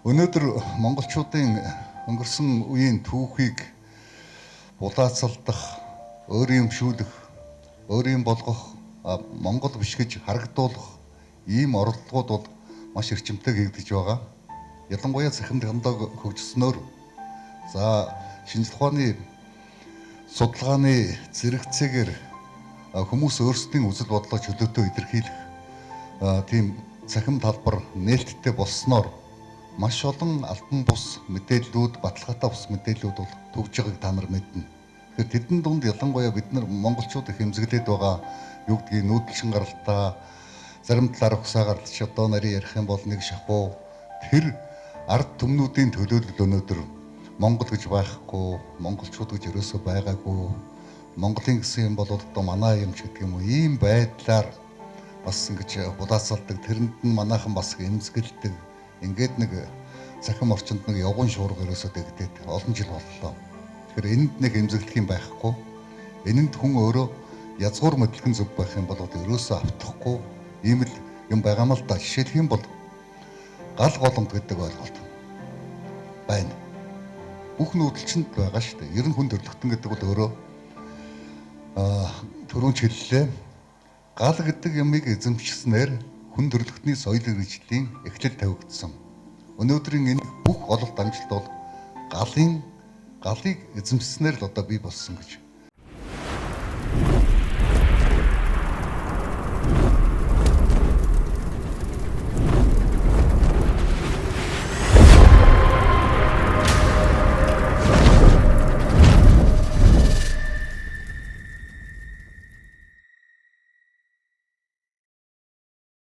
Өнөөдөр монголчуудын өнгөрсөн үеийн түүхийг булаацалдах, өөрийн өмшүүлэх, өөрийн болгох, Монгол биш гэж харагдуулах ийм оролдлогууд бол маш эрчимтэй хийгдэж байгаа. Ялангуяа цахим технологи хөгжснөөр, за шинжлэх ухааны судалгааны зэрэгцээгээр хүмүүс өөрсдийн үзэл бодлоо чөлөөтэй илэрхийлэх тийм цахим талбар нээлттэй болсноор маш олон албан бус мэдээллүүд, баталгаатай бус мэдээллүүд бол түгж байгааг та нар мэднэ. Тэгэхээр тэдэн дунд ялангуяа бид нар монголчууд их эмзэглээд байгаа юу гэдгийг нүүдэлчин гаралтаа зарим талаар угсаа гаралч одоо нарийн ярих юм бол нэг шахуу тэр ард түмнүүдийн төлөөлөл өнөөдөр Монгол гэж байхгүй, монголчууд гэж ерөөсөө байгаагүй, Монголын гэсэн юм бол одоо манай юм ч гэдэг юм уу, ийм байдлаар бас ингэж булаацалдаг, тэрэнд нь манайхан бас эмзэгэлдэг. Ингээд нэг цахим орчинд нэг явган шуурга ерөөсөө дэгдээд олон жил боллоо. Тэгэхээр энэнд нэг эмзэглэх юм байхгүй. Энэнд хүн өөрөө язгуур мэдлэгэн зөв байх юм бол ерөөсөө автахгүй ийм л юм байгаа юм л да. Жишээлх юм бол гал голомт гэдэг ойлголт байна. Бүх нүүдэлчэнд байгаа шүү дээ. Ер нь хүн төрлөختөн гэдэг бол өөрөө түрүүн ч хэллээ. Гал гэдэг юмыг эзэмшснээр хүн төрлөختний соёл иргэжлийн эхлэл тавигдсан. Өнөөдрийн энэ бүх ололт амжилт бол галыг эзэмшснээр л одоо бий болсон гэж